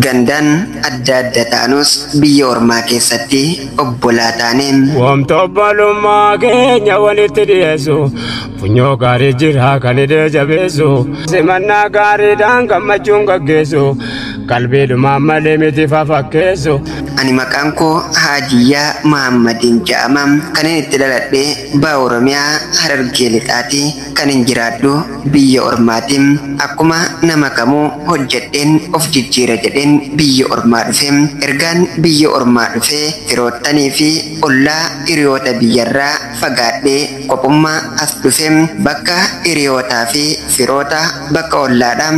Gandaan adda adda taanus biyya ormaa keessatti obbolaa taane. Wamta obbolummaa keenya walitti dhiyeessu funyoo gaarii jira kan hidhee jabeessu simannaa gaariidhaan gammachuun gaggeessu qalbiidhumaan malee miti fafakkeessu. Ani maqaan koo Haajiyyaa Mahaammadiin jedhama. Kan inni itti dhaladhe ba'a Oromiyaa Harargee Lixaati. Kan hin jiraadhu biyya ormaati. Akkuma nama kamuu hojjedheen of jijjiira jedheen biyya ormaa dhufe. Ergaan biyya ormaa dhufe firoottanii fi ollaa hiriyoota biyyarraa fagaadhee kophummaa as dhufe. Bakka hiriyootaa fi firoota bakka ollaadha.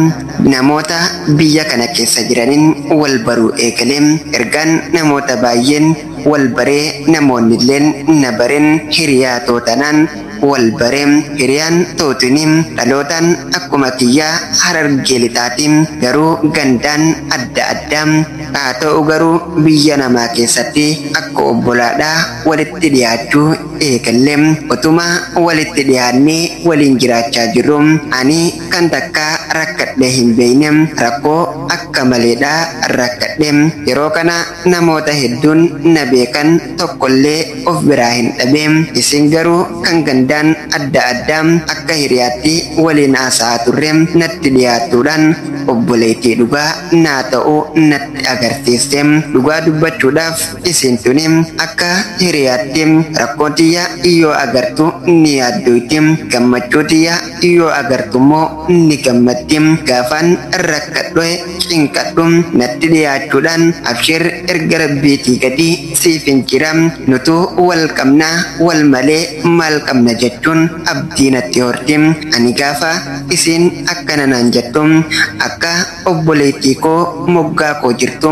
Namoota biyya kana keessa jiraniin wal baruu eegale. Ergaan namoota baay'een wal baree namoonni illeen na bareen hiriyaa tootanaan wal baree hiriyaan tootuni dhalootaan akkuma kiyyaa Harargee Lixaati garuu gandaan adda addaa haa ta'u garuu biyya namaa keessatti akka obbolaadhaa walitti dhiyaachuu eegalle. Otuma walitti dhiyaannee waliin jiraachaa jirru ani kan takka rakkadhe hin beekne rakkoo akka maleedhaa rakkadhe. Yeroo kana namoota hedduun na beekan tokkollee of biraa hin dhabe. Isin garuu kan gandaan adda addaa akka hiriyaatti waliin haasa'aa turre natti dhiyaattuudhaan obboleettii dhugaa naa ta'uu natti agarsiiste. Dhugaa dubbachuudhaaf isin tuni akka hiriyaatti rakkoo tiyya yoo agartu ni yaaddoyti, gammachuu tiyya yoo agartu immoo ni gammaddi. Gaafaan rakkadhu cinqadhu natti dhiyaachuudhaan abshir erga rabbiitii gadi siif hin jira, nutu wal qabna wal malee maal qabna jechuun abdii natti horti. Ani gaafa isin akkana naan jettu akka obboleettii koo moggaa koo jirtu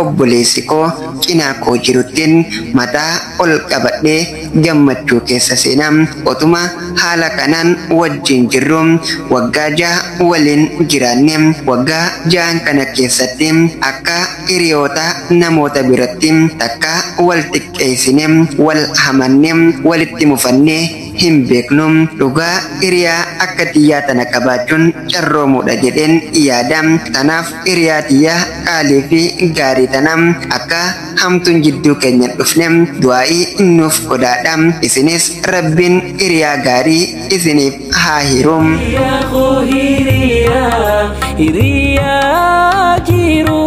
obboleessi koo cinaa koo jiruttiin mataa ol qabadhee gammachuu keessa seenaa. Otuma haala kanaan wajjin jirru waggaa 6 waliin jiraanne. Waggaa 6 kana keessatti akka hiriyoota namoota biratti takka wal xiqqeessine wal hamanne walitti mufanne hin beeknu. Dhugaa hiriyaa akka xiyyaa tana qabaachuun carroomuudha jedheen yaada. Tanaaf hiriyaa xiyyaa qaalii fi gaarii tana akka hamtuun jidduu keenya dhufne du'aa'ii nuuf godhaadha. Isinis rabbiin hiriyaa gaarii isiniif haa hiru. Hiriyaa jiru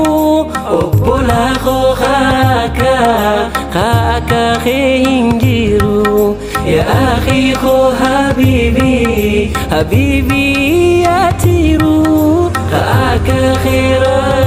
obbolaa koo kaaka hin jiru. يا أخي خو حبيبي حبيبي يا تيرو خاك خير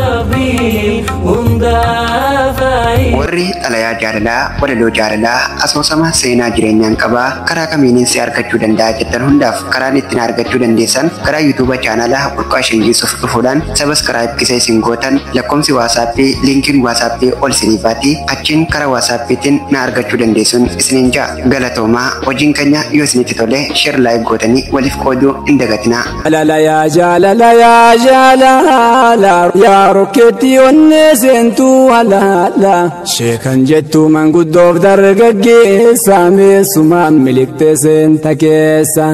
ربي وندافعي. Warri xalayaa jaalalaa, walaloo jaalalaa, asoosama seenaa jireenyaan qabaa karaa kamiiniin si argachuu danda'a jettan hundaaf karaan ittiin argachuu dandeessan karaa yuutuuba chaanaalaa Burqaa Shangiisuuf dhufuudhaan sabaskiraayib kisa isin gootan lakkoomsi waasaappii liinkiin waasaappii ol isiniifaati achiin karaa waasaappiitiin na argachuu dandeessuun isiniin ja'a. Galatoomaa. Hojiin keenya yoo isinitti tole sheer laayik gootanii waliif qooduu hin dagatinaa. Jaalala yaa jaalala yaa jaalala yaa rokkeetti onnee seentuu halaala sheekan jettu manguddoof dargaggeessa meessumaan miliqxee seenta keessa.